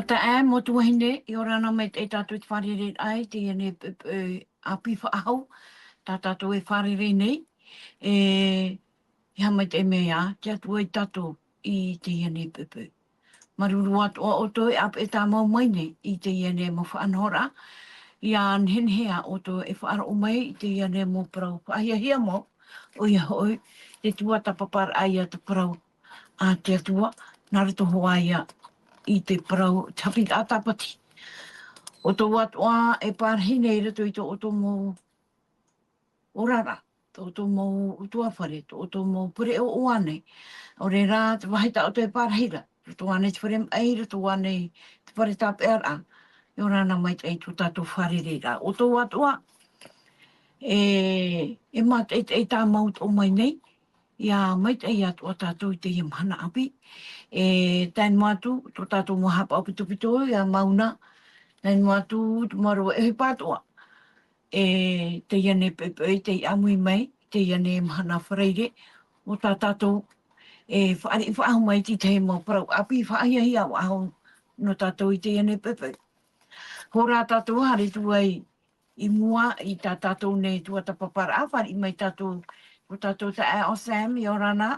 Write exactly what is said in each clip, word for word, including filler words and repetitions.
Taeaʻe mau tuahine, ʻia ora na maitaʻi tātou i te fārereiraʻa i teie nei poʻipoʻi ʻāpī faʻahou, tā tātou e fārerei nei, e, e haʻamaitaʻi mai te Atua ia tātou i teie nei poʻipoʻi. Māuruuru atoʻa ʻoutou e ʻāpeʻe tāmau mai nei i teie nei mau faʻanahoraʻa, ʻia nehenehe ā ʻoutou e faʻaroʻo mai i teie nei mau parau faʻahiahia mau, ʻoia hoʻi, te tuatāpaparaʻa ia te parau a te Atua, nā roto hoʻi ia i te parau, te haʻapiʻiraʻa tāpati. ʻOutou atoʻa e parahi nei i roto i tō ʻoutou mau oraraʻa, tō ʻoutou mau ʻutuāfare, tō ʻoutou mau pereʻoʻo ānei. ʻAore rā te vāhi tā ʻoutou e parahi ra, roto ānei te fare maʻi, roto ānei te fare tāpeʻaraʻa, ʻia ora na maitaʻi tō tātou fārereiraʻa. ʻOutou atoʻa, e, e mātaʻitaʻi tāmau atoʻa mai nei, ʻia maitaʻi atoʻa tātou i teie mahana ʻāpī. E tae noa atu tō tātou mau haʻapaʻo pitopito, ʻia mau na, tae noa atu te mau rave ʻohipa atoʻa. E teie nei poʻipoʻi tei ʻāmui mai, teie nei mahana Faraire, ʻo tā tātou e fāriʻi faʻahou mai i te tahi mau parau ʻāpī faʻahiahia faʻahou nō tātou i teie nei poʻipoʻi. Hou rā tātou haere atu ai i mua i tā tātou nei tuatāpaparaʻa, fāriʻi mai tātou, ko tātou taeaʻe ʻo Sam, ʻia ora na.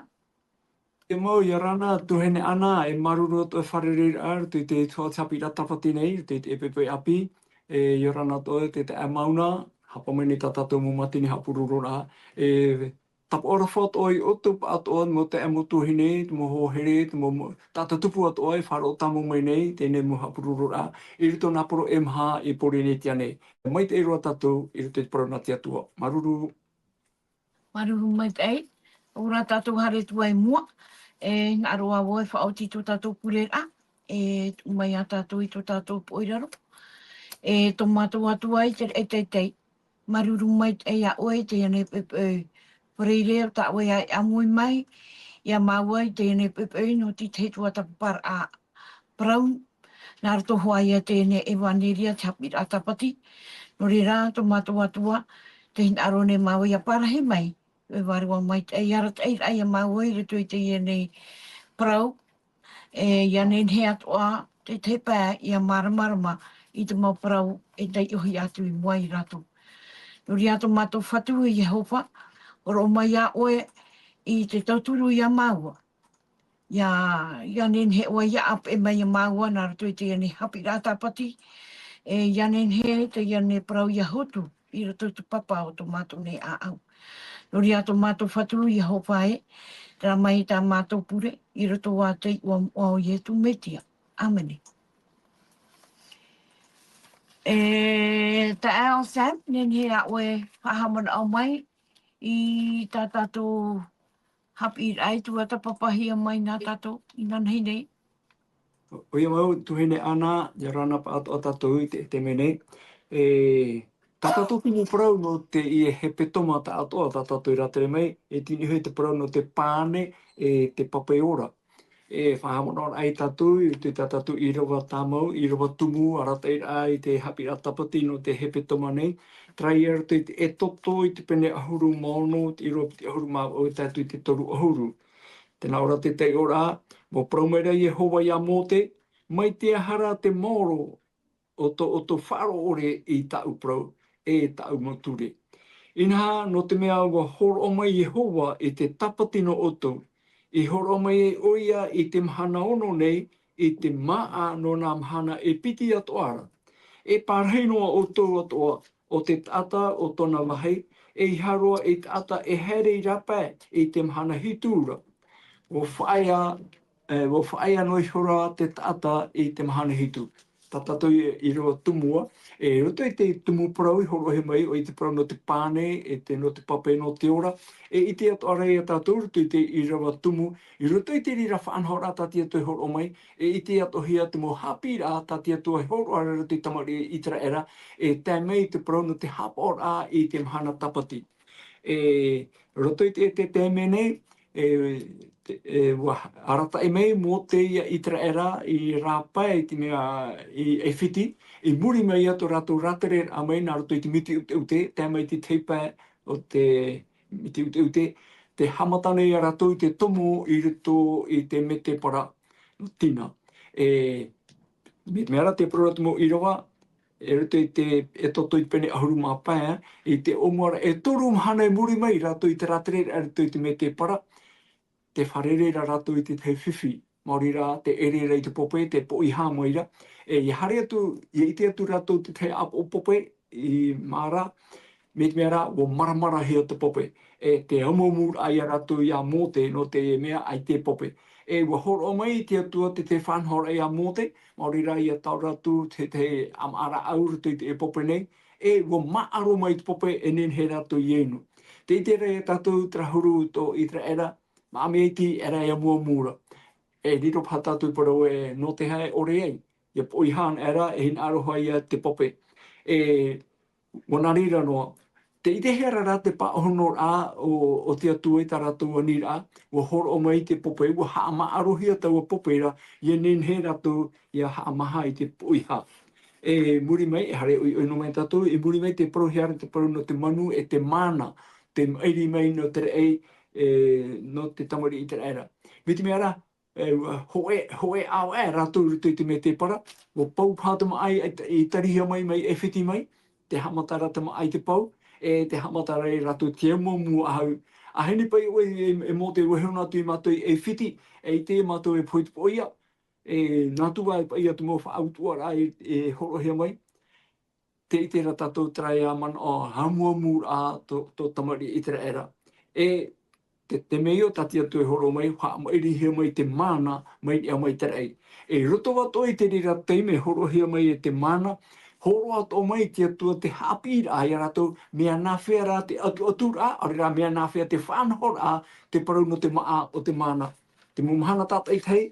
E mau, ʻia ora na, tuahine Ana, e māuruuru atoʻa e fārereiraʻa i roto i te tuhaʻa haʻapiʻiraʻa tāpati nei, i roto i te poʻipoʻi ʻāpī, e, ʻia ora na atoʻa te taeaʻe Mauna, haʻapaʻo mai nei tā tātou mau mātini haʻapurororaʻa, e, tāpaʻo aroha atoʻa ia ʻoutou pāʻatoʻa, mau taeaʻe, mau tuahine, te mau hoa here, te mau, mau taʻata tupu atoʻa e faʻaroʻo tāmau mai nei, teie nei mau haʻapurororaʻa, i roto i nā poro e maha i Pōrīnetia nei. Maitaʻi roa tātou i roto i te parau nā te Atua. Māuruuru. Māuruuru maitaʻi. Hou rā tātou haere atu ai i mua, e, hinaʻaro ā vau e faʻaoti tō tātou pureraʻa, e, tuʻu mai ā tātou i tō tātou poʻi raro. E, tō mātou Atua i te raʻi teitei. Māuruuru maitaʻi iā ʻoe i teie nei poʻipoʻi Faraire, ʻo tā ʻoe e ʻāmui mai ia māua i teie nei poʻipoʻi nō te tahi tuatāpaparaʻa parau, nā roto hoʻi ia teie nei ʻevaneria, te haʻapiʻiraʻa tāpati. Nō reira, tō mātou Atua, tē hinaʻaro nei māua ia parahi mai, e vārua maitaʻi, e arataʻi ia māua i roto i teie nei parau, e, ʻia nehenehe atoʻa te tahi pae ʻia māramarama i te mau parau e taiʻohia atu i mua ia rātou. Nō reira tō mātou Fatu e Iehova, hōroʻa mai ā ʻoe i te tauturu ia māua. ʻIa, ʻia nehenehe ʻoe ia ʻāpeʻe mai ia māua nā roto i teie nei haʻapiʻiraʻa tāpati, e, ʻia nehenehe teie nei parau ia hotu i roto i te papa o tō mātou nei ʻāʻau. Nō reira tō mātou Fatu Iehova ē, terā mai tā mātou pure, i roto ā i te iʻoa moʻa o Ietu Metia. ʻĀmene. E, taeaʻe Sam, nehenehe ā ʻoe e faʻahaʻamanaʻo mai i tā tātou haʻapiʻiraʻa i tuatāpapahia mai nā tātou, inanahi nei. ʻOia mau, tuahine Ana, ʻia ora na pāʻatoʻa tātou i te, te mea nei. E, tā tātou tumu parau nō teie hepetoma taʻatoʻa tā tātou i rātere mai, e tini hoʻi te parau nō te pane, e te pape ora. E faʻahaʻamanaʻo ai tātou, i roto i tā tātou ʻīrava tāmau, ʻīrava tumu, arataʻiraʻa i te haʻapiʻiraʻa tāpati nō te hepetoma nei, terā ia i roto i te Exodo i te pene ʻahuru mā ono, te ʻīrava piti ʻahuru mā vaʻu, tae atu i te toru ʻahuru. Tē nā ʻō ra te taiʻoraʻa, ʻua parau mai ra Iehova ia Mōte, mai te aha ra te maoro o tō, o tō faʻaroʻo ʻore i tāʻu parau, e tāʻu mau ture. Inaha, nō te mea ʻua hōroʻa mai Iehova i te tāpati nō ʻoutou, i hōroʻa mai ai ʻoia i te mahana ono nei, i te māʻa nō nā mahana e piti atoʻa ra. E parahi noa ʻoutou atoʻa, ʻo te taʻata ʻo tōna vāhi, ʻeiaha roa te taʻata e haere i rāpae i te mahana hitu ra. ʻUa faʻaea, e, ʻua faʻaea noa ihora te taʻata i te mahana hitu. Tā tātou ʻīrava tumu ā, e, i roto i te tumu parau i hōroʻahia mai, ʻoia te parau nō te pane, e te, nō te pape, nō te ora, e ʻite atoʻa ra ia tātou i roto i te ʻīrava tumu, i roto i te reira faʻanahoraʻa tā te Atua i hōroʻa mai, e ʻite atoʻahia te mau haʻapiʻiraʻa tā te Atua i hōroʻa ra i roto i te tamariʻi ʻĪteraʻera, e tae mai i te parau nō te haʻapaʻoraʻa i te mahana tāpati. E, roto i te, te, te mea nei, e, te, e, ʻua arataʻi mai Mōte ia ʻĪteraʻera i rāpae i te mea i ʻAifiti, i muri mai ia tō rātou rātereraʻa mai nā roto i te miti ʻuteʻute, tae mai te tahi pae o te miti ʻuteʻute, tē haʻamata nei ia rātou i te tomo i roto i te mētēpara nō Tina. E, Mai te mea ra te parau ra te mau ʻīrava, e roto i te, e toto i te pene ʻahuru mā pae, i te ʻōmuaraʻa e toru mahana i muri mai rātou i te rātere i roto i te mētēpara, te fārerei ra rātou i te tahi fifi. Maori rā, te ʻere ra i te pope, te poʻihā mai ra. E, ʻia haere atu, ʻia ʻite atu rātou te tahi ʻāpoʻo pope, i mā ra, mai te mea ra, ʻua māramarahia te pope. E, te amuamu ra ia rātou ia Mōte, nō te mea ʻaita e pope. E, ʻua hōroʻa mai te Atua te, te faʻanahoraʻa ia Mōte, maori rā ʻia taura atu te, te ʻāmaʻa rāʻau roto i te pope nei. E, ʻua māʻaro mai te pope e nehenehe rātou i inu. Tē ʻite ra ia tātou te rahuru tō ʻĪteraʻera, māʻa mai te ʻere e amuamu ra. E riro paha tātou parau e nō te aha e ʻore ai. ʻIa poʻihā anaʻe ra, e hinaʻaro hoʻi ia te pope. E, ʻua nā reira noa. Tē ʻitehia ra rā te pāhonoraʻa o, o te Atua i tā rātou aniraʻa, ʻua hōroʻa mai te pope, ʻua haʻamāʻarohia taua pope ra, ʻia nehenehe rātou, ʻia haʻamāha i te poʻihā. E muri mai, e haere ʻoiʻoi noa mai tātou, i muri mai te parau, hea ra te parau nō te manu, e te māna, te maʻiri mai nō te raʻi, e, nō te tamariʻi ʻĪteraʻera. Mai te mea ra, e, ʻua hōʻē, hōʻē ʻāvaʻe rātou i roto i te mētēpara, ʻua pau paha te māʻa i, i tarihia mai, mai ʻAifiti mai, te haʻamataraʻa te māʻa i te pau, e te haʻamataraʻa ia rātou te amuamu ʻahau. ʻAhani paʻi ʻoe e, e Mōte, ʻua hono atu ia mātou i ʻAifiti, e ʻite ia mātou e pohe i te poʻia, e nā tua e paʻi ia te mau faʻautuʻaraʻa e, e hōroʻahia mai. Tē ʻite ra tātou terā ia manaʻo amuamu ra tō, tō tamariʻi ʻĪteraʻera. E te, te mea ïa tā te Atua e hōroʻa mai, haʻamaʻirihia mai te māna, mai niʻa mai te raʻi. E roto atoʻa i te reira taime hōroʻahia mai e te māna, hōroʻa atoʻa mai te Atua te haʻapiʻiraʻa ia rātou, mea nāfea rā te ʻatuʻaturaʻa, ʻaore rā mea nāfea te faʻanahoraʻa, te parau nō te māʻa o te māna. Te mau mahana tātaʻitahi,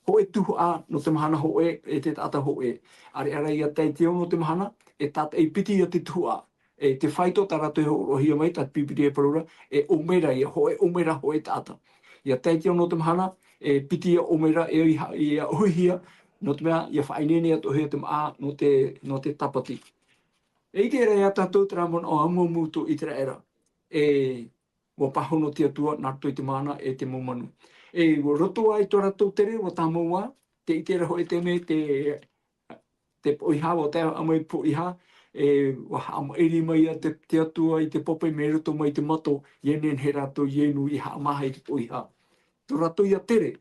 hōʻē tuhaʻa nō te mahana hōʻē, e te taʻata hōʻē. ʻAreʻa rā ia tae i te ono o te mahana, e tātaʻi piti ia te tuhaʻa. E te faito tā rātou e hōroʻahia mai, tā te Pīpīria e parau ra, e omera ia, hōʻē omera hōʻē taʻata. ʻIa tae i te ono o te mahana, e piti ia omera, e ʻia, ʻia ʻohihia, nō te mea, ʻia faʻaineine atoʻahia te māʻa nō te, nō te tāpati. E ʻite ra ia tātou terā manaʻo amuamu tō ʻĪteraʻera. E ʻua pāhono te Atua nā roto i te māna e te mau manu. E ʻua roto ai tō rātou tere, ʻua tāmau ā, tē ʻite ra hōʻē taime te, te poʻihā, ʻua tae mai poʻihā, e ʻua haʻamaʻiri mai ia te, te Atua i te pope mai roto mai te mato, ʻia nehenehe rātou i inu, ʻia haʻamāha i te poʻihā. Tō rātou ia tere.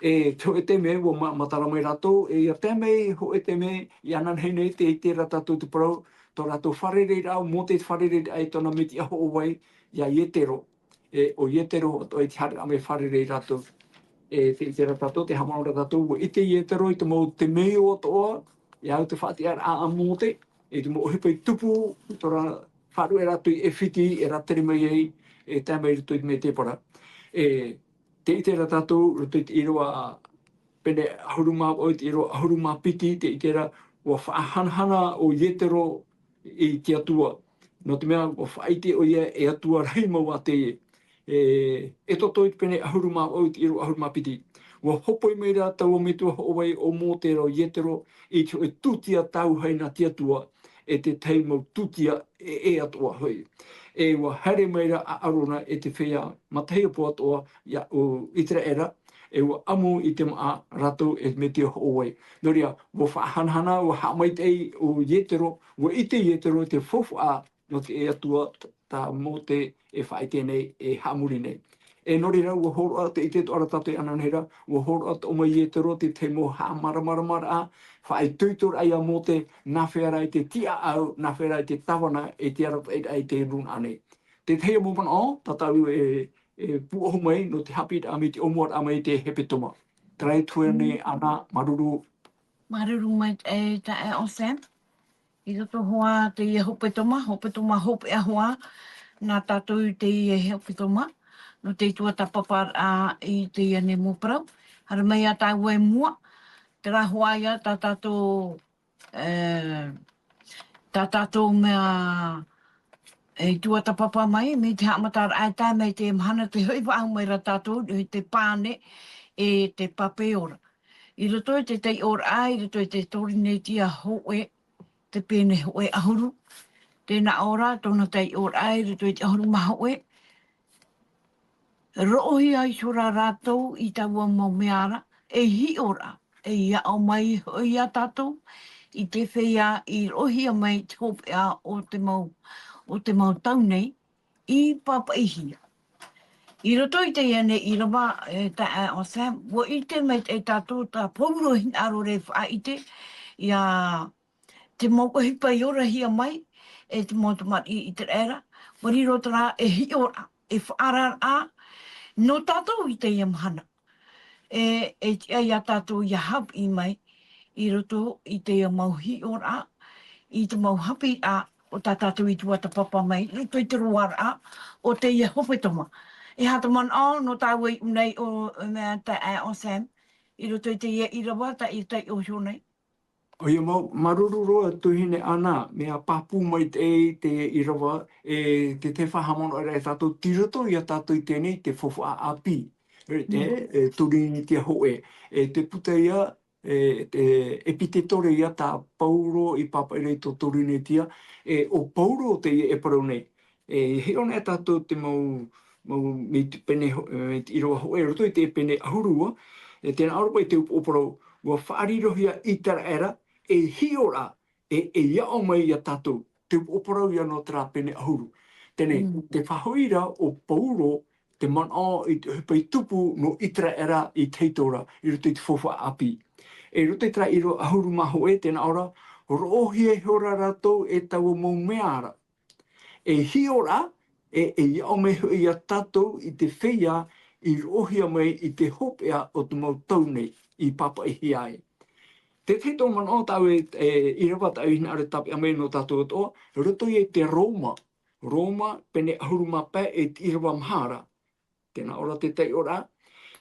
E te hōʻē taime ʻua ma-, matara mai rātou, e ʻia tae mai hōʻē taime i ananahi nei, tē ʻite ra tātou te parau, tō rātou fārereiraʻa, Mōte te fārereiraʻa i tōna metua hoʻovai, ia Ietero. E ʻo Ietero atoʻa i te haereraʻa mai fārerei rātou. E tē ʻite ra tātou, tē haʻamanaʻo ra tātou, ʻua ʻite Ietero i te mau temeio atoʻa, ia au te faʻatiʻaraʻa a Mōte, e te mau ʻohipa i tupu, tō rā faʻaruʻe rātou i ʻAifiti, e rātere mai ai, e tae mai roto i te mētēpara. E tē ʻite ra tātou, roto i te ʻīrava pene ʻahuru mā vaʻu i te ʻīrava ʻahuru mā piti, tē ʻite ra, ʻua faʻahanahana ʻo Ietero i te Atua. Nō te mea, ʻua faʻaʻite ʻoia e Atua rahi mau ā teie. E, Exodo i te pene ʻahuru mā vaʻu i te ʻīrava ʻahuru mā piti. ʻUa hōpoi mai ra taua metua hoʻovai ʻo Mōte rāua Ietero i te hōʻē tūtia tāuhaʻa nā te Atua, e te tahi mau tūtia ʻē, ʻē atoʻa hoʻi. E ʻua haere mai ra ʻo ʻĀrona e te feiā matahiapo atoʻa ia ʻo ʻĪteraʻera, e ʻua ʻamu i te māʻa rātou e metua hoʻovai. Nō reira, ʻua faʻahanahana, ʻua haʻamaitaʻi ʻo Ietero, ʻua ʻite Ietero i te faufaʻa nō te Atua t-, tā Mōte e faʻaʻite nei, e haʻamori nei. E nō reira, ʻua hōroʻa, tē ʻite atoʻa ra tātou ananahi ra, ʻua hōroʻa atoʻa mai Ietero te tahi mau haʻamāramaramaraʻa, faʻaitoitoraʻa ia Mōte, nāfea rā i te tiʻaʻau, nāfea rā i te tāvana, e te arataʻiraʻa i te nūnaʻa nei. Te tahi mau manaʻo, tā tātou e, e pūʻohu mai, nō te haʻapiʻiraʻa mai te ʻōmuaraʻa mai te hepetoma. Terā e tuahine Ana, māuruuru. Māuruuru maitaʻi, e, taeaʻe Sam. I roto hoʻi teie hepetoma, hepetoma hopeʻa hoʻi, nā tātou teie hepetoma, nō te tuatāpaparaʻa i teie nei mau parau. Haere mai ā tāua i mua, terā hoʻi ïa tā tātou, e, tā tātou mea, e, tuatāpapa mai, mai te haʻamataraʻa e tae mai te mahana tē hoʻi faʻahou mai ra tātou, i te pane, e te pape ora. I roto i te taiʻoraʻa, i roto i te Pōrīnetia hōʻē, te pene hōʻē ʻahuru. Tēnā ora, tōna taiʻoraʻa, i roto i te ʻahuru mā hōʻē. Roʻohia ihora rātou i taua mau mea ra, e hiʻo ra. e aʻo mai hoʻi iā tātou i te feiā i roʻohia mai te hopeʻa o te mau, o te mau tau nei i pāpaʻihia. I roto i teie nei ʻīrava, e, taeaʻe Sam, ʻua ʻite mai tātou tā Pauro hinaʻaro e faʻaʻite iā te mau ʻohipa i orahia mai e te mau tamariʻi ʻĪteraʻera, ʻua riro terā e hiʻoraʻa, e faʻaararaʻa nō tātou i teie mahana. E, e tiʻa iā tātou ʻia haʻapiʻi mai i roto i teie mau hiʻoraʻa, i te mau haʻapiʻiraʻa o tā tātou i tuatāpapa mai, i roto i te roaraʻa o teie hepetoma. E aha te manaʻo nō tāua i ʻō nei ʻo, e mea taeaʻe Sam, i roto i teie ʻīrava, tā ʻoe i taiʻo iho nei? ʻOia mau, māuruuru roa tuahine Ana, mea pāpū maitaʻi teie ʻīrava, e te, te faʻahaʻamanaʻo ra e tātou, tei roto iā tātou i teie nei te faufaʻa ʻāpī. E, te, e, Turinītia hōʻē. E te puta ia, e, te ʻepitetore ia tā Pauro i pāpaʻi ra i tō Turinītia, e, ʻo Pauro teie e parau nei. E hiʻo ana e tātou te mau, mau, mai te pene ho-, e, te ʻīrava hōʻē, roto i te pene ʻahuru ua, e tē nā ʻō ra paʻi te upoʻo parau, ʻua faʻarirohia ʻĪteraʻera, e hiʻoraʻa, e, e aʻo mai iā tātou. Te upoʻo parau ia nō terā pene ʻahuru. Teie nei, Mm. te faʻahoʻiraʻa o Pauro, te manaʻo i te ʻohipa i tupu nō ʻĪteraʻera i tahito ra, i roto i te faufaʻa ʻāpī. E roto i terā ʻīrava ʻahuru mā hōʻē, tē nā ʻō ra, roʻohia ihora rātou e taua mau mea ra. E hiʻoraʻa, e, e aʻo mai hoʻi iā tātou i te feiā i roʻohia mai i te hopeʻa o te mau tau nei, i pāpaʻihia ai. Te tahi atoʻa manaʻo tāʻu e, e, ʻīrava tāʻu i hinaʻaro e tāpeʻa mai nō tātou atoʻa, roto ia i te Roma, Roma, pene ʻahuru mā pae e te ʻīrava maha ra. Tē nā ʻō ra te taiʻoraʻa,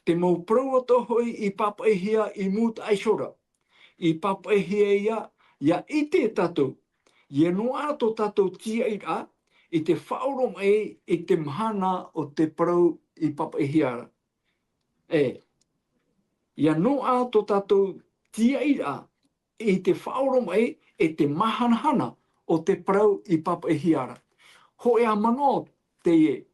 te mau parau atoʻa hoʻi i pāpaʻihia i mūtaʻa iho ra. I pāpaʻihia ia, ʻia ʻite tātou, ʻia noaʻa tō tātou tīaʻiraʻa i te faʻaoromaʻi i te mahana o te parau i pāpaʻihia ra. E, ʻia noaʻa tō tātou tīaʻiraʻa i te faʻaoromaʻi e te māhanahana o te parau i pāpaʻihia ra. Hōʻē ā manaʻo teie,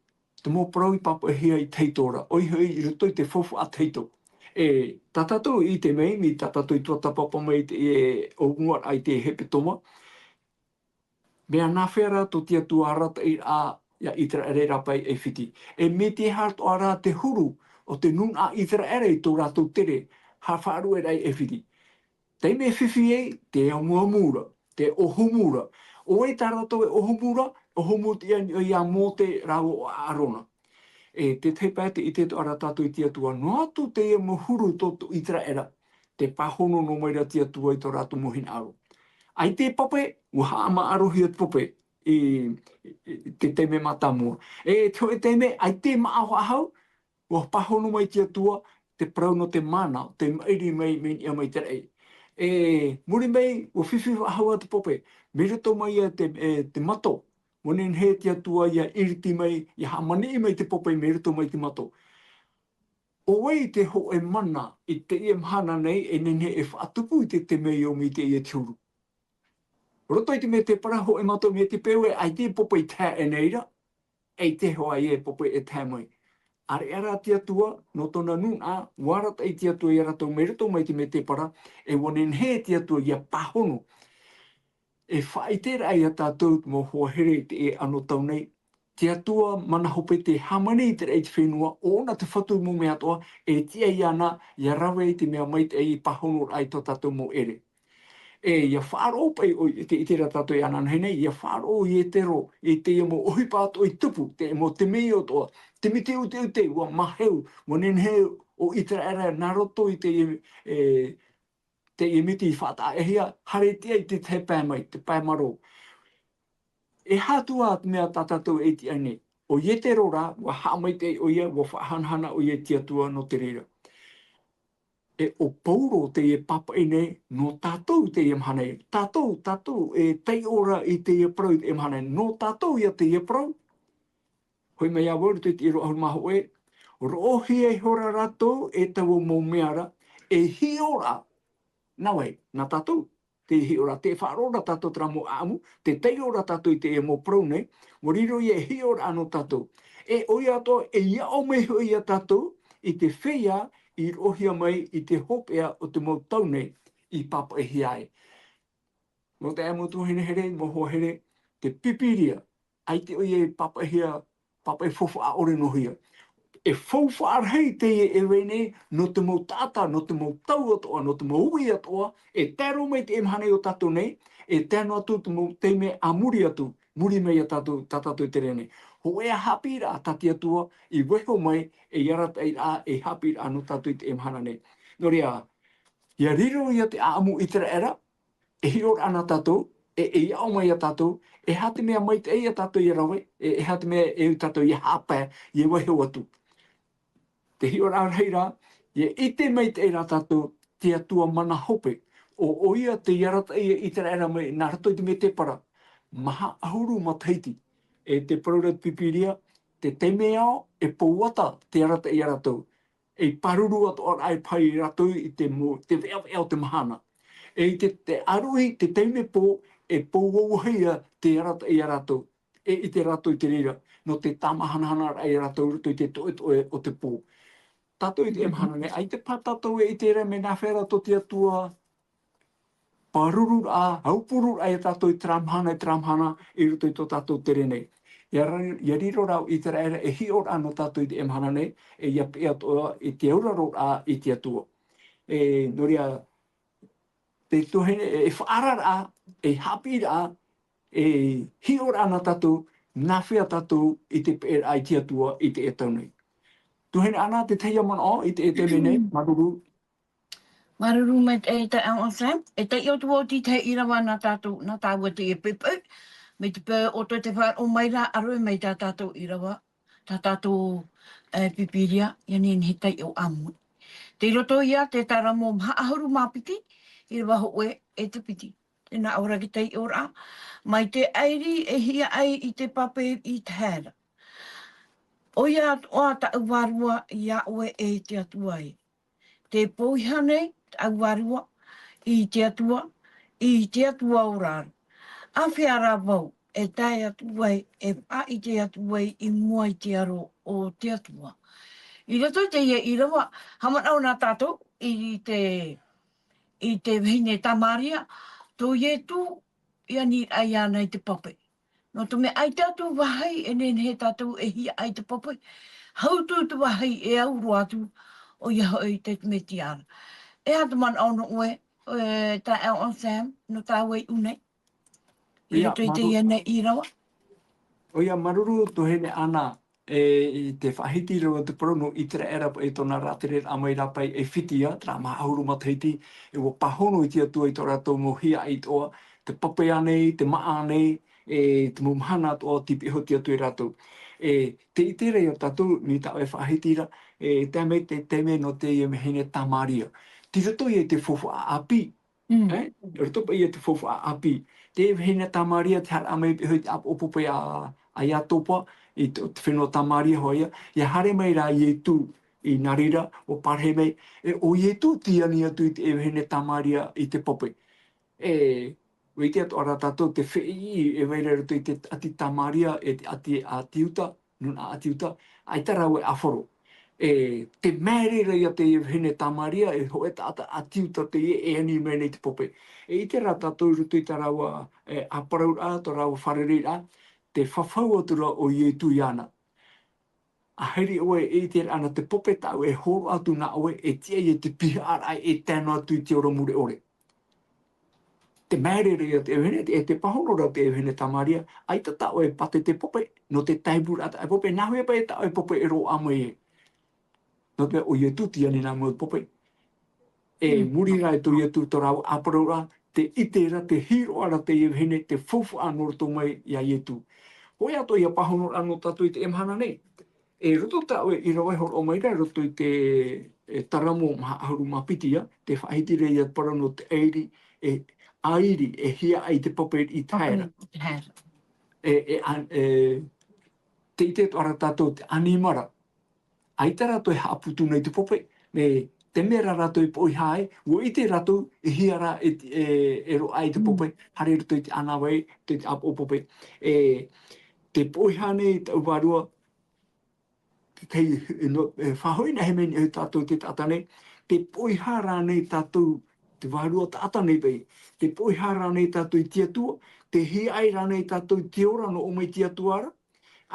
te mau parau i pāpaʻihia i tahito ra, ʻoia hoʻi i roto i te faufaʻa tahito. E, tā tātou i ʻite mai, mai tā tātou i tuatāpapa mai i te, e, ʻōmuaraʻa i te hepetoma, mea nāfea rā tō te Atua arataʻiraʻa iā ʻĪteraʻera i rāpae i ʻAifiti? E mai te aha atoʻa rā te huru o te nūnaʻa ʻĪteraʻera i tō rātou tere, haʻafaʻaruʻeraʻa i ʻAifiti? Taime fifi ai, te amuamu ra, te ʻohomu ra. ʻO vai tā rātou e ʻohomu ra? ʻOhomu teie i niʻa iā Mōte rāua ʻo ʻĀrona. E te tahi pae te ʻite atoʻa ra tātou i te Atua, noa atu teie mau huru tō, tō ʻĪteraʻera, tē pāhono noa mai ra te Atua i tō rātou mau hinaʻaro. ʻAita e pape, ʻua haʻamāʻarohia te pape i, i, i te taime mātāmua. E te hōʻē taime, ʻaita e māʻa faʻahou, ʻua pāhono mai te Atua, te parau nō te mana, te maʻiri mai, mai niʻa mai te raʻi. E muri mai, ʻua fifi faʻahou ā te pape, mai roto mai ia te, e, te mato, ʻua nehenehe te Atua ʻia iriti mai, ʻia haʻamaniʻi mai te pape mai roto mai te mato. ʻO vai te hōʻē mana i teie mahana nei e nehenehe e faʻatupu i te temeio mai teie te huru? Roto i te mētēpara, hōʻē mato mētēpara, ʻaita e pape i tae aʻe nei ra, ʻaita hoʻi e pape e tae mai. ʻAreʻa rā te Atua, nō tōna nūnaʻa, ʻua arataʻi te Atua iā rātou mai roto mai te mētēpara, e ʻua nehenehe te Atua ʻia pāhono. E faʻaʻiteraʻa iā tātou te mau hoa here i teie anotau nei, te Atua mana hope tē hāmani i te raʻi i te fenua, ʻo ʻōna te fatu mau mea atoʻa, e tiʻa iāna ʻia rave i te mea maitaʻi i pāhonoraʻa i tō tātou mau ʻere. E, ʻia faʻaroʻo paʻi ʻoe, e te, i terā tātou e ananahi nei, ʻia faʻaroʻo ʻo Ietero, i teie mau ʻohipa atoʻa i tupu, te mau temeio atoʻa, te miti ʻuteʻute, ʻua māheu, ʻua nehenehe ʻo ʻĪteraʻera nā roto i teie, e, teie miti i faʻataʻahia, haere tiʻa i te tahi pae mai, te pae marō. E aha atu ā te mea tā tātou e tiʻa nei? ʻO Ietero rā, ʻua haʻamaitaʻi ʻoia, ʻua faʻahanahana ʻoia i te Atua nō te reira. E ʻo Pauro teie e pāpaʻi nei nō tātou teie mahana nei. Tātou, tātou e taiʻo ra i teie parau i teie mahana nei. Nō tātou ïa teie parau. Hoʻi mai ā vau i roto i te ʻīrava ʻahuru mā hōʻē, roʻohia ihora rātou e taua mau mea ra, e hiʻo ra. Nā vai, nā tātou. Te hiʻo ra, tē faʻaroʻo ra tātou terā mau ʻāʻamu, tē taiʻo ra tātou i teie mau parau nei, ʻua riro ïa e hiʻoraʻa nō tātou. E ʻoia atoʻa, e aʻo mai hoʻi iā tātou i te feiā i roʻohia mai i te hopeʻa o te mau tau nei i pāpaʻihia ai. Nō te ʻae mau tuahine here, mau hoa here, te Pīpīria, ʻaita ʻoia e pāpaʻihia, pāpaʻi faufaʻa ʻore noa hia. E faufaʻa rahi teie e vai nei, nō te mau taʻata, nō te mau tau atoʻa, nō te mau uʻi atoʻa, e tae roa mai i teie mahana i ō tātou nei, e tae noa atu te mau taime a muri atu, muri mai ia tātou, tā tātou i te reira nei. Hōʻē ā haʻapiʻiraʻa tā te Atua, i vaiiho mai, ei arataʻiraʻa, ei haʻapiʻiraʻa nō tātou i teie mahana nei. Nō reira, ʻia riro ia te ʻāʻamu ʻĪteraʻera, e hiʻoraʻa nā tātou, e, e aʻo mai ia tātou, e aha te mea maitaʻi ia tātou ʻia rave, e, e aha te mea e au tātou ʻia haʻapae, ʻia vaiiho atu. Te hiʻoraʻa rahi ra, ʻia ʻite maitaʻi rā tātou, te Atua mana hope, ʻo, ʻoia tei arataʻi ia ʻĪteraʻera mai, nā roto i te mētēpara, maha ʻahuru matahiti, e te parau ra te Pīpīria, te taime ao, e pou ata, tei arataʻi ia rātou, ei pāruru atoʻa rā e paʻi rātou i te mo-, te veʻaveʻa o te mahana. E i te, te ʻāruʻi, te taime pō, e pou auahi ia tei arataʻi ia rātou. E ʻite rātou i te reira, nō te tāmāhanahana rā ia rātou i roto i te toʻetoʻe o te pō. Tātou i teie mahana nei, ʻaita paha tātou e ʻite ra mea nāhea rā tō te Atua, pāruru rā, aupuru rā ia tātou i terā mahana, i terā mahana, i roto i tō tātou tere nei. ʻIa ra-, ʻia riro rā ʻo ʻĪteraʻera e hiʻoraʻa nō tātou i teie mahana nei, e ʻia peʻe atoʻa i te auraro rā i te Atua. E, nō reira, te tuahine, e, e faʻaararaʻa, e haʻapiʻiraʻa, e hiʻoraʻa nā tātou, nāhea tātou i te peʻeraʻa i te Atua i teie tau nei. Tuahine Ana, te tahi ā manaʻo i te, i te mea nei, māuruuru. Māuruuru maitaʻi e taeaʻe Sam, e taiʻo atu vau i te tahi ʻīrava nā tātou, nā tāua teie poʻipoʻi, mai te peu ʻo tō te faʻaroʻo mai ra, ʻaroʻe mai tā tātou ʻīrava, tā tātou, e, Pīpīria, ʻia nehenehe taiʻo ʻāmui. Tei roto ia te Taramo maha ʻahuru mā piti, ʻīrava hōʻē e te piti. Tē nā ʻō ra te taiʻoraʻa, mai te ʻairi e hiaʻai i te pape i te haere. ʻOia atoʻa taʻu vārua iā ʻoe e te Atua ē. Tē poiha nei taʻu vārua i te Atua, i te Atua ora ra. ʻĀfea rā vau e tae atu ai, e faʻaʻite atu ai i mua i te aro o te Atua. I roto i teie ʻīrava, haʻamanaʻo na tātou i te, i te vahine Tamaria, tō Ietu i aniraʻa iāna i te pape. Nō te mea ʻaita atu vāhi e nehenehe tātou e hiaʻai i te pape, hau atu te vāhi e au roa atu, ʻoia hoʻi te Mesia ra. E aha te manaʻo nō ʻoe, e taeaʻe Sam, nō tāua iʻu nei? I roto i teie nei ʻīrava. ʻOia, māuruuru tuahine Ana, e, i te faʻahiti ra o te parau nō ʻĪteraʻera paʻi tōna rātereraʻa mai rā paʻi ʻAifiti, terā maha ʻahuru matahiti, e ʻua pāhono i te Atua i tō rātou mau hiaʻai atoʻa, te pape ānei, te māʻa ānei, e te mau mahana atoʻa, tei pihaʻi iho te Atua ia rātou. E, tē ʻite ra ia tātou, mai tā ʻoe faʻahiti ra, e, tae mai te taime nō teie vahine Tamaria. Tei roto ia i te faufaʻa ʻāpī, Mm. E, roto paʻi ia te faufaʻa ʻāpī. Te vahine Tamaria tē haere mai paʻi i te ʻāpoʻo pape a, a Iatopa, i te, te fenua Tamaria hoʻi ia, ʻia haere mai rā Ietu i nā reira, ʻua parahi mai, e, ʻo Ietu tei ani atu i te vahine Tamaria i te pape. E, ʻua ʻite atoʻa ra tātou te feiʻi e vai ra i roto i te ʻāti Tamaria, e te ʻāti a te Iuta, nūnaʻa ʻĀti Iuta, ʻaita rāua e ʻāfaro. E, tē māere ra ia te vahine Tamaria, e hōʻē taʻata ʻĀti Iuta teie e ani mai nei te pape. E ʻite rā tātou i roto i tā rāua, e, ʻāparauraʻa, tō rāua fārereiraʻa, tē fafau atu ra ʻo Ietu iāna. ʻA haere ʻoe e ʻite ra ana te pape tāʻu e hōroʻa atu nā ʻoe, e tiʻa ia te pihaʻaraʻa e tae noa atu i te ora mure ʻore. Tē māere ra ia te vahine, e tē pāhono ra te vahine Tamaria, ʻaita tā ʻoe e pātete pape, nō te tāipuraʻa tā ʻoe pape, nā hea paʻi tā ʻoe pape e roaʻa mai ai. Nō te mea ʻo Ietu tei ani nā mua i te pape. E muri rā i tō Ietu tō rāua ʻāparauraʻa, tē ʻite ra, tē hiroʻa ra te vahine, te faufaʻa nō roto mai iā Ietu. Hōʻē atoʻa ia pāhonoraʻa nō tātou i teie mahana nei. E roto tā ʻoe ʻīrava e hōroʻa mai ra, roto i te, e, Taramo maha ʻahuru mā piti ia, tē faʻahiti ra ia te parau nō te ʻairi, e, ʻairi, e hiaʻai i te pape i te haere. Pape i te haere. E, e, a, e, tē ʻite atoʻa ra tātou te ʻanimara. ʻAita rātou e haʻaputu nei te pape, e, te mea rā rātou e poʻihā ai, ʻua ʻite rātou e hia rā e, e, e roaʻa ai te pape, haere roto i te ʻānāvai, te, te ʻāpoʻo pape. E, tē poʻihā nei tāʻu vārua, Tei, no, e, faʻahoʻi na he mea i tātou te taʻata nei, te poʻihā rānei tātou, te vārua taʻata nei paʻi, te poʻihā rānei tātou i te Atua, te hiaʻai rānei tātou i te ora nō ʻō mai te Atua ra,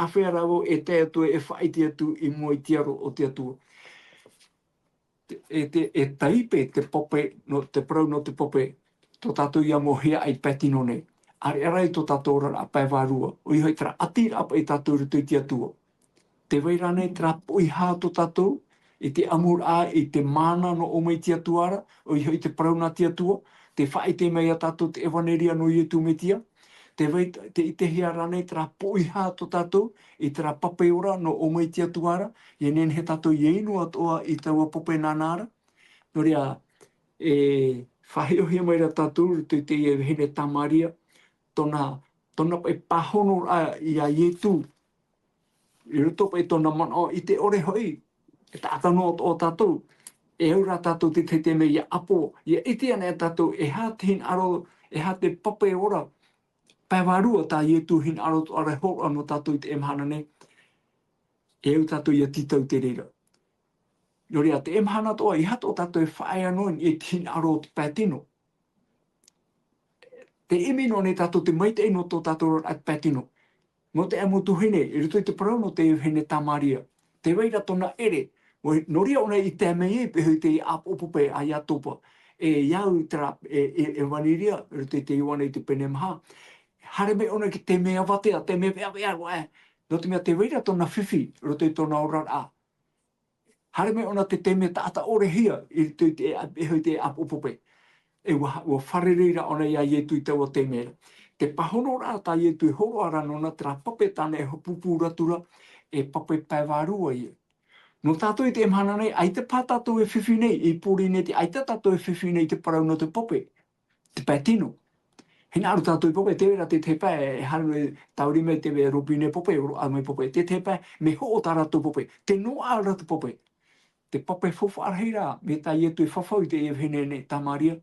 āfea rā vau e tae atu e faʻaʻite atu i mua i te aro o te Atua. Te, e te, e taipe te pape, no te parau no te pape, tō tātou ia mau hiaʻai pae tino nei. ʻAreʻa rā i tō tātou oraraʻa pae vārua, ʻoia hoʻi terā ʻati rā paʻi tātou i roto i te Atua. Tē vai rānei terā poʻihā tō tātou, i te ʻamuraʻa, i te mana nō ʻō mai te Atua ra, ʻoia hoʻi te parau nā te Atua, te faʻaʻite mai ia tātou te ʻevaneria nō Ietu Metia, tē vai, te ʻitehia rānei terā poʻihā tō tātou, i terā pape ora nō ʻō mai te Atua ra, ʻia nehenehe tātou ʻia inu atoʻa i taua pape nānā ra. Nō reira, e faʻahiʻohia mai ra tātou, i roto i teie vahine Tamaria, tōna, tōna paʻi pāhonoraʻa ia Ietu, i roto paʻi tōna manaʻo i te ʻore hoʻi, e taʻata noa atoʻa tātou, e au rā tātou te tahi taime ʻia ʻapo, ʻia ʻite ana e tātou, e aha te hinaʻaro, e aha te pape ora, pae vārua tā Ietu hinaʻaro atoʻa ra e hōroʻa nō tātou i teie mahana nei, e au tātou ʻia tītau te reira. Nō reira, teie mahana atoʻa, ʻeiaha atoʻa tātou e faʻaea noa i te hinaʻaro o te pae tino. Tē ʻimi noa nei tātou te maitaʻi nō tō tātou oraraʻa pae tino. Nō te ʻāmuiraʻa tuahine, i roto i te parau nō te vahine Tamaria. Tē vai ra tōna ʻere, ʻo, nō reira ʻōna i tae mai ai, paʻi hoʻi te ʻāpoʻo pape a Iatopa. E, ʻia au terā, e, e, ʻevaneria, i roto i te Ioane i te pene maha. Haere mai ʻōna ki te mea avatea, te mea veʻaveʻa roa ē. Nō te mea tē vai ra tōna fifi, i roto i tōna oraraʻa. Haere mai ʻōna te taime taʻata ʻore hia, i roto i te, e, e hoʻi te ʻāpoʻo pape. E ʻua, ʻua fārerei ra ʻōna ia Ietu i taua taime ra. Te pāhonoraʻa tā Ietu e hōroʻa ra nōna terā pape tāna e haʻapūpū atu ra, e pape pae vārua ïa. Nō tātou i teie mahana nei, ʻaita paha tātou e fifi nei, i pori nei te, ʻaita tātou e fifi nei i te parau nō te pape. Te pae tino. Hinaʻaro tātou i pape, tē vai ra te tahi pae, e haere mai, tauri mai te rōpine pape, ʻoroʻa mai pape, te tahi pae, mea hoʻo tā rātou pape, tē noaʻa ra te pape. Te pape faufaʻa rahi ra, mai tā Ietu e fafau i teie vahine nei, Tamaria,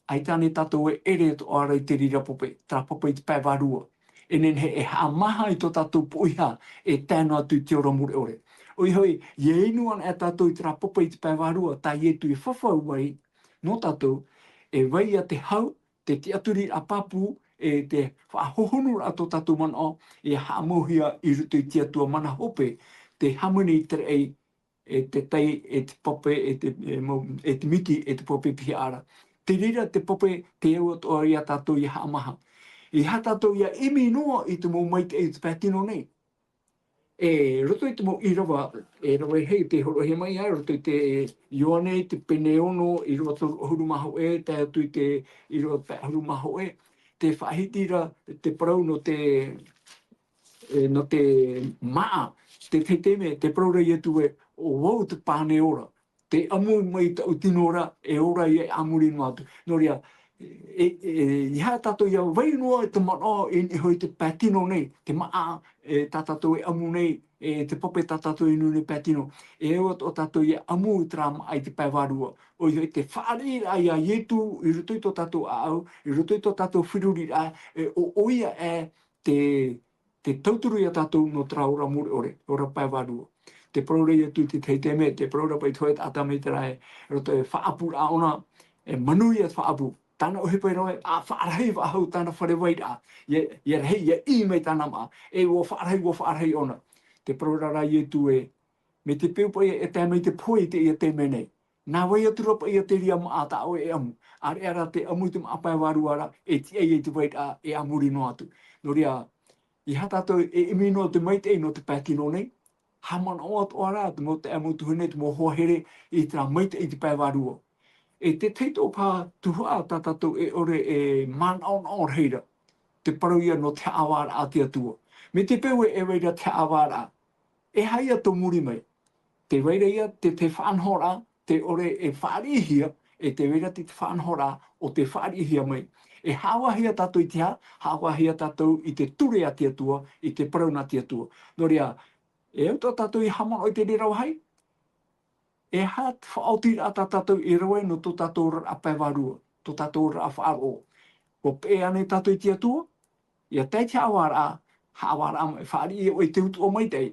ʻaita ānei tātou e ʻere atoʻa ra i te reira pape, terā pape i te pae vārua. E nehenehe e haʻamāha i tō tātou poʻihā, e tae noa atu i te ora mure ʻore. ʻOia hoʻi, ʻia inu ana e tātou i terā pape i te pae vārua, tā Ietu e fafau ai, nō tātou, e vai ïa te hau, te tiʻaturiraʻa pāpū, e te faʻahohonuraʻa tō tātou manaʻo, e haʻamauhia i roto i te Atua mana hope, te hāmani i te raʻi, e te tai, e te pape, e te, e mau, e te miti, e te pape pihaʻa ra. Te reira te pape, tē au atoʻa ia tātou ʻia haʻamāha. ʻEiaha tātou ʻia ʻimi noa i te mau maitaʻi i te pae tino nei. E roto i te mau ʻīrava, e rave hia, tē hōroʻahia mai ai, roto i te Ioane, te pene ono, ʻīrava toru ʻahuru mā hōʻē, tae atu i te ʻīrava pae ʻahuru mā hōʻē, tē faʻahiti ra te parau nō te, e, nō te māʻa, te, te tahi taime, tē parau ra Ietu ē, ʻo vau te pane ora. Tē ʻamu mai i taʻu tino ra, e ora ïa e a muri noa atu. Nō reira, e, e, ʻeiaha tātou ʻia vai noa i te manaʻo i niʻa hoʻi i te pae tino nei, te māʻa, e, tā tātou e ʻamu nei, e, te pape tā tātou e inu nei pae tino. E au atoʻa tātou ʻia ʻamu i terā māʻa i te pae vārua. ʻOia hoʻi te fāriʻiraʻa ia Ietu i roto i tō tātou ʻāʻau, i roto i tō tātou feruriraʻa, e, ʻo, ʻo ʻoia ē, te, te tauturu ia tātou nō terā ora mure ʻore, ora pae vārua. Tē parau ra Ietu i te tahi taime, tē parau ra paʻi te hōʻē taʻata mai terā e, roto e faʻaʻapuraʻa ʻōna, e manuia te faʻaʻapu. Tāna ʻohipa i rave, ʻa faʻarahi faʻahou tāna fare vairaʻa. ʻIa, ʻia rahi, ʻia ʻī mai tāna māʻa. E ʻua faʻarahi, ʻua faʻarahi ʻōna. Tē parau ra rā Ietu ē, mai te peu paʻi e tae mai te pohe i teie taime nei. Nā vai atu ra paʻi ïa te reira māʻa tā ʻoe e ʻamu. ʻAreʻa rā te ʻamu i te māʻa pae vārua ra, e tiʻa ïa i te vairaʻa e a muri noa atu. Nō reira, ʻeiaha tātou e ʻimi noa te maitaʻi nō te pae tino nei, haʻamanaʻo atoʻa rā te mau taeaʻe, mau tuahine, te mau hoa here i terā maitaʻi i te pae vārua. E te tahi atoʻa paha tuhaʻa tā tātou e ʻore e manaʻonaʻo rahi ra, te parau ïa nō te haʻavāraʻa a te Atua. Mai te peu ē e vai ra te haʻavāraʻa, e aha ïa tō muri mai? Tē vai ra ïa te, te faʻanahoraʻa, tē ʻore e fāriʻihia, e tē vai ra te, te faʻanahoraʻa ʻo tē fāriʻihia mai. E haʻavāhia tātou i te aha? Haʻavāhia tātou i te ture a te Atua, i te parau nā te Atua. Nō reira, e au atoʻa tātou ʻia haʻamanaʻo i te reira vāhi? E aha te faʻaotiraʻa tā tātou i rave nō tō tātou oraraʻa pae vārua, tō tātou oraraʻa faʻaroʻo? ʻUa peʻe ānei tātou i te Atua? ʻIa tae i te haʻavāraʻa, haʻavāraʻa mai, fāriʻi ʻoe i te utuʻa maitaʻi.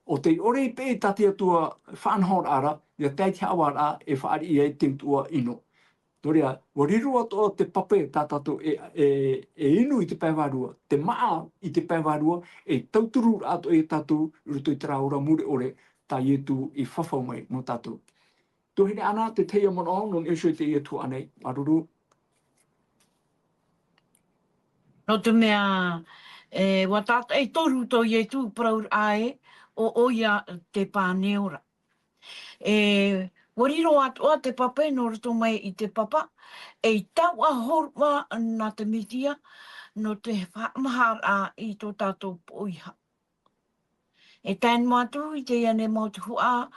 ʻo tei ʻore i peʻe tā te Atua faʻanahoraʻa ra, ʻia tae i te haʻavāraʻa e fāriʻi ai te utuʻa ʻino. Nō reira, ʻua riro atoʻa te pape tā tātou e, e, e inu i te pae vārua, te māʻa i te pae vārua, e tauturu atoʻa ia tātou i roto i terā ora mure ʻore, tā Ietu i fafau mai nō tātou. Tuahine Ana, te tahi manaʻo, nō niʻa iho i teie tuhaʻa nei, māuruuru. Nō te mea, e, ʻua tātaʻi toru tō Ietu parauraʻa ē, ʻo, ʻoia te pane ora. E, ʻua riro atoʻa te pape nō roto mai i te papa, ei taoʻa hōroʻa nā te Mesia, nō te faʻamaharaʻa i tō tātou poʻiha. E tae noa atu i teie nei mau tuhaʻa,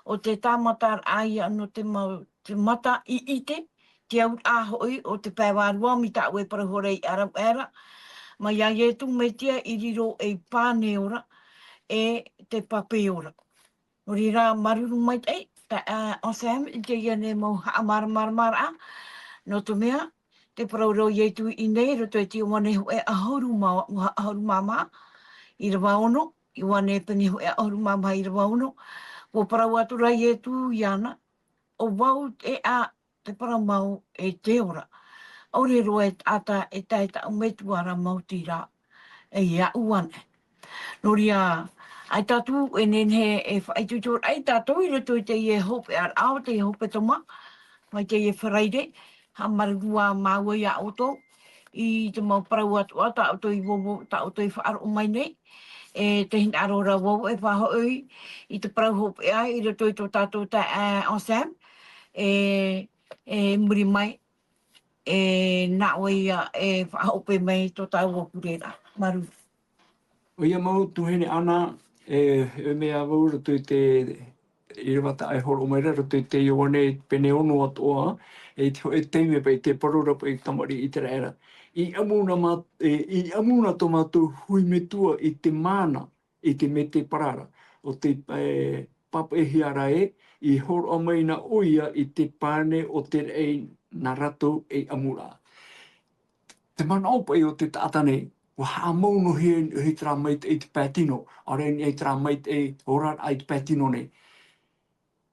ʻo te tāmataraʻa ia nō te mau, te mata i ʻite, te auraʻa hoʻi o te pae vārua mai tāʻu e parau hora i ʻaraʻara, mai iā Ietu Mesia i riro ei pane ora, e te pape ora. Nō reira, māuruuru maitaʻi, tā, ā, Anselme, i teie nei mau haʻamāramaramaraʻa, nō te mea, te parau ra ʻo Ietu i ʻō nei, i roto i te Ioane hōʻē ʻahuru mā, ʻahuru mā maha, ʻīrava ono, Ioane pene hōʻē ʻahuru mā maha ʻīrava ono, ʻua parau atu ra Ietu iāna, ʻo vau te ʻā, te parau mau e te ora. ʻAore roa e taʻata e tae i tāʻu Metua ra maoti rā, e iāʻu ānei. Nō reira, ʻaita tātou e nehenehe e faʻaitoitoraʻa tātou i roto i teie hopeʻaraʻa o teie hepetoma, mai teie Faraire, haʻamāuruuru māua iā ʻoutou, i te mau parau atoʻa tā ʻoutou i vauvau, tā ʻoutou i faʻaroʻo mai nei, e te hinaʻaro ra vau e faʻahoʻi i te parau hopeʻa i roto i tō tātou taeaʻe Anselme, e, e muri mai, e, nā ʻoe ia e faʻahope mai tō tāua pure ra. Māuruuru. ʻOia mau tuahine Ana, e, e mea vau roto i te ʻīrava tā e hōroʻa mai ra, roto i te Ioane pene ono atoʻa, e i te hōʻē taime paʻi te parau ra paʻi i te tamariʻi ʻĪteraʻera. I ʻamu na mā-, e, i ʻamu na tō mātou hui metua i te mana, i te mea tē parau ra, ʻo tē, e, pāpaʻihia ra ē, i hōroʻa mai na ʻoia i te pane o te raʻi nā rātou ei ʻamuraʻa. Te manaʻo paʻi o te taʻata nei, ʻua haʻamau noa hia i terā maitaʻi i te pae tino, ʻaore i terā maitaʻi ora i te pae tino nei.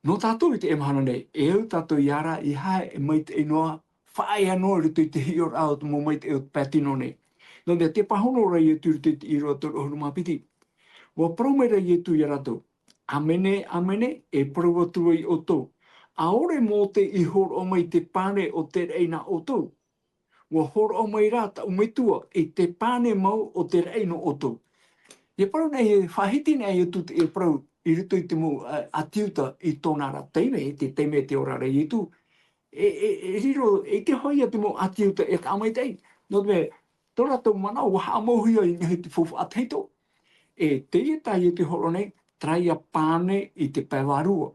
Nō tātou i teie mahana nei, e au tātou ia ora, ʻeiaha e maitaʻi noa, faʻaea noa i roto i te hiʻoraʻa o te mau maitaʻi o te pae tino nei. Nō te mea tē pāhono ra Ietu i roto i te ʻīrava toru ʻahuru mā piti. ʻUa parau mai ra Ietu ia rātou, ʻĀmene, ʻāmene, e parau atu vau iā ʻoutou. ʻAore Mōte i hōroʻa mai te pane o te raʻi nā ʻoutou, ʻua hōroʻa mai rā tāʻu Metua i te pane mau o te raʻi nō ʻoutou. ʻIa parau nei, e faʻahiti nei Ietu te, e parau i roto i te mau, ā, ʻĀti Iuta i tōna ra taime, i te taime tē ora ra Ietu. E, e, e riro, e te hoʻi ia te mau ʻĀti Iuta e taʻa maitaʻi. Nō te mea, tō rātou manaʻo, ʻua haʻamauhia i niʻa i te faufaʻa tahito. E teie tā Ietu e hōroʻa nei, terā ia pane i te pae vārua.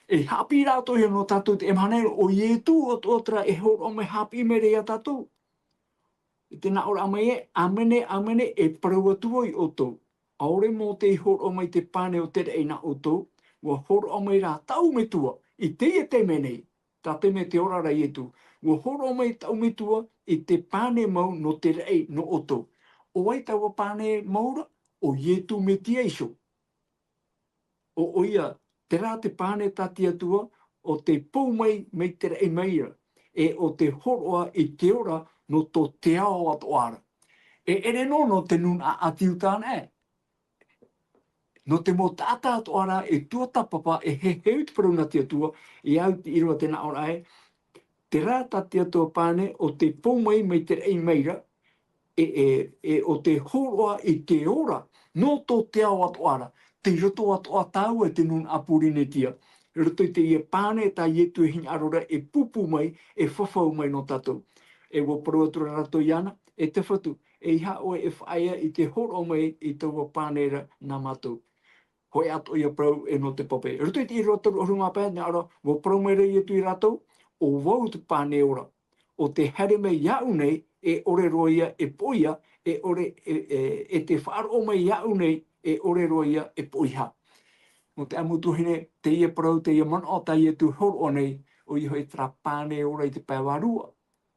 E haʻapiʻiraʻa atoʻa ia nō tātou i teie mahana nei, ʻo Ietu atoʻa terā e hōroʻa mai, haʻapiʻi mai ra ia tātou. I te nāʻōraʻa mai ē, ʻĀmene, ʻāmene, e parau atu vau iā ʻoutou. ʻAore Mōte i hōroʻa mai te pane o te raʻi nā ʻoutou, ʻua hōroʻa mai rā tāʻu Metua, i teie taime nei, tā te mea tē ora ra Ietu, ʻua hōroʻa mai tāʻu Metua i te pane mau nō te raʻi nō ʻoutou. ʻO vai taua pane mau ra? ʻO Ietu Metia iho. ʻO, ʻoia, terā te pane tā te Atua, ʻo tē pou mai, mai te raʻi mai ra, e ʻo tē hōroʻa i te ora nō tō te ao atoʻa ra. E ʻere noa nō te nūnaʻa ʻĀti Iuta anaʻe. Nō te mau taʻata atoʻa ra e tuatāpapa, e heheu i te parau nā te Atua, e au i te ʻīrava tē nāʻōraʻa ē, terā tā te Atua pane ʻo tē pou mai, mai te raʻi mai ra, e, e, e ʻo tē hōroʻa i te ora, nō tō te ao atoʻa ra, tei roto atoʻa tāua i te nūnaʻa Pōrīnetia, i roto i teie pane tā Ietu e hinaʻaro ra e pūpū mai, e fafau mai nō tātou. E ʻua parau atu ra rātou iāna, e te Fatu, ʻeiaha ʻoe e faʻaea i te hōroʻa mai i taua pane ra nā mātou. Hōʻē atoʻa ia parau e nō te pape. I roto i te ʻīrava toru ʻahuru mā pae, nā reira, ʻua parau mai ra Ietu ia rātou, ʻO vau te pane ora. ʻO tē haere mai iāʻu nei, e ʻore roa ia e poʻia, e ʻore, e, e, e tē faʻaroʻo mai iāʻu nei, e ʻore roa ia e poʻihā. Nō te ʻāmuiraʻa tuahine, teie parau, teie manaʻo tā Ietu e hōroʻa nei, ʻoia hoʻi terā pane ora i te pae vārua,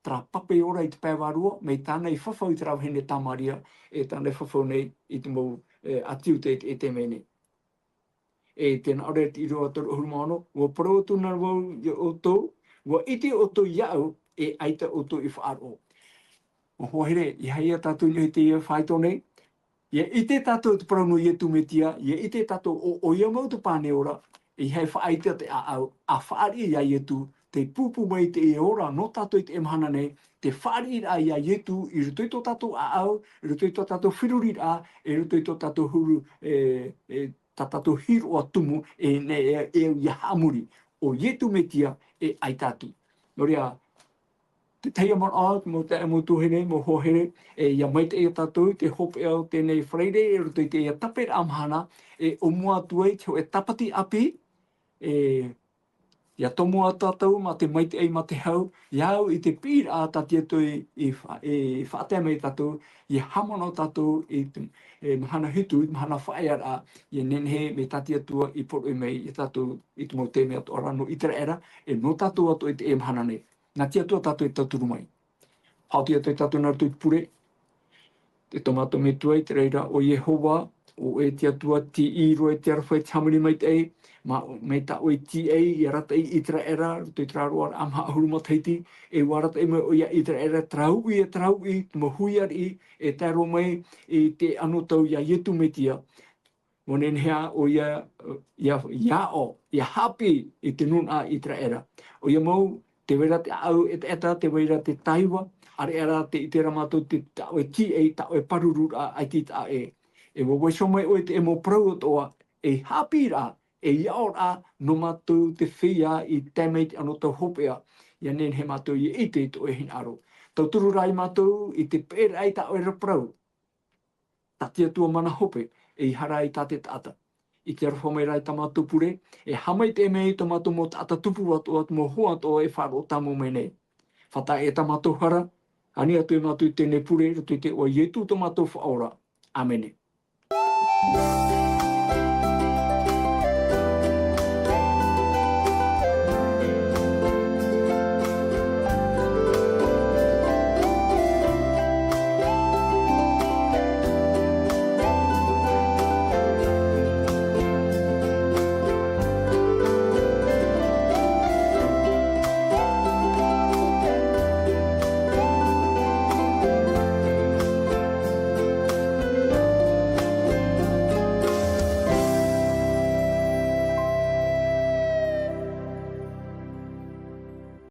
terā pape ora i te pae vārua, mai tāna i fafau i terā vahine Tamaria, e tāna i fafau nei i te mau, e, ʻĀti Iuta i te, i te mea nei. E tē nā ʻō ra te ʻīrava toru ʻahuru mā ono, ʻua parau atu na vau ia ʻoutou, ʻua ʻite ʻoutou iāʻu, e ʻaita ʻoutou i faʻaroʻo. Mau hoa here, ʻeiaha tātou i niʻa i teie faito nei, ʻia ʻite tātou te parau nō Ietu Metia, ʻia ʻite tātou ʻo, ʻoia mau te pane ora, ʻeiaha e faʻaʻite te ʻāʻau, ʻa fāriʻi iā Ietu, tē pūpū mai i te ora nō tātou i teie mahana nei, te fāriʻiraʻa iā Ietu, i roto i tō tātou ʻāʻau, i roto i tō tātou feruriraʻa, i roto i tō tātou huru, e, e, tā tātou hīroʻa tumu, e, ne, e, e, ʻia haʻamori, ʻo Ietu Metia, e ʻaita atu. Nō reira, te tahi manaʻo, mau taeaʻe, mau tuahine, mau hoa here, e, ʻia maitaʻi ia tātou, te hopeʻa o teie nei Friday, i roto i teie tāpeʻaraʻa mahana, e ʻōmua atu ai, te hōʻē tāpati ʻāpī, e, ʻia tomo ā tātou, mā te maitaʻi, mā te hau, ʻia au i te piʻiraʻa tā te Atua i, i fa-, e, faʻatae mai ia tātou, ʻia haʻamanaʻo tātou i te, e, mahana hitu, i te mahana faʻaearaʻa, ʻia nehenehe mai tā te Atua i poroʻi mai ia tātou i te mau taime atoʻa ra nō ʻĪteraʻera, e nō tātou atoʻa i teie mahana nei. Nā te Atua tātou e tauturu mai. Haʻaoti atu tātou nā roto i te pure. E tō mātou Metua i te raʻi ra ʻo Iehova, ʻo ʻoe te Atua, tīaʻi roa i te aroha, i te hāmani maitaʻi, mā, mai tā ʻoe tīaʻi i arataʻi ia ʻĪteraʻera, i roto i terā roaraʻa maha ʻahuru matahiti, e ʻua arataʻi mai ʻoe ia ʻĪteraʻera, terā uʻi, e terā uʻi, te mau hui ariʻi, e tae roa mai i te anotau ia Ietu Metia. ʻUa nehenehe ʻoia, ʻia, ʻia aʻo, ʻia haʻapiʻi i te nūnaʻa ʻĪteraʻera. ʻOia mau, tē vai ra te ʻāʻau ʻetaʻeta, tē vai ra te taiva, ʻāreʻa rā tē ʻite ra mātou te, tā ʻoe tīaʻi, tā ʻoe pārururaʻa, ʻaita i taʻa ʻē. E ʻua vaiiho mai ʻoe i te mau parau atoʻa, e haʻapiʻiraʻa, e aʻoraʻa, nō mātou te feiā i tae mai i te anotau hopeʻa, ʻia nehenehe mātou ʻia ʻite i tō ʻoe hinaʻaro. Tauturu rā ia mātou i te peʻeraʻa i tā ʻoe ra parau. Tā te Atua mana hope, ʻeiaha rā i tā te taʻata. I te aroha mai rā i tā mātou pure, e haʻamaitaʻi mai i tō mātou mau taʻata tupu atoʻa, te mau hoa atoʻa e faʻaroʻo tāmau mai nei. Faʻatae tā mātou hara, ani atu e mātou i teie nei pure, i roto i te iʻoa o Ietu tō mātou Faʻaora. ʻĀmene.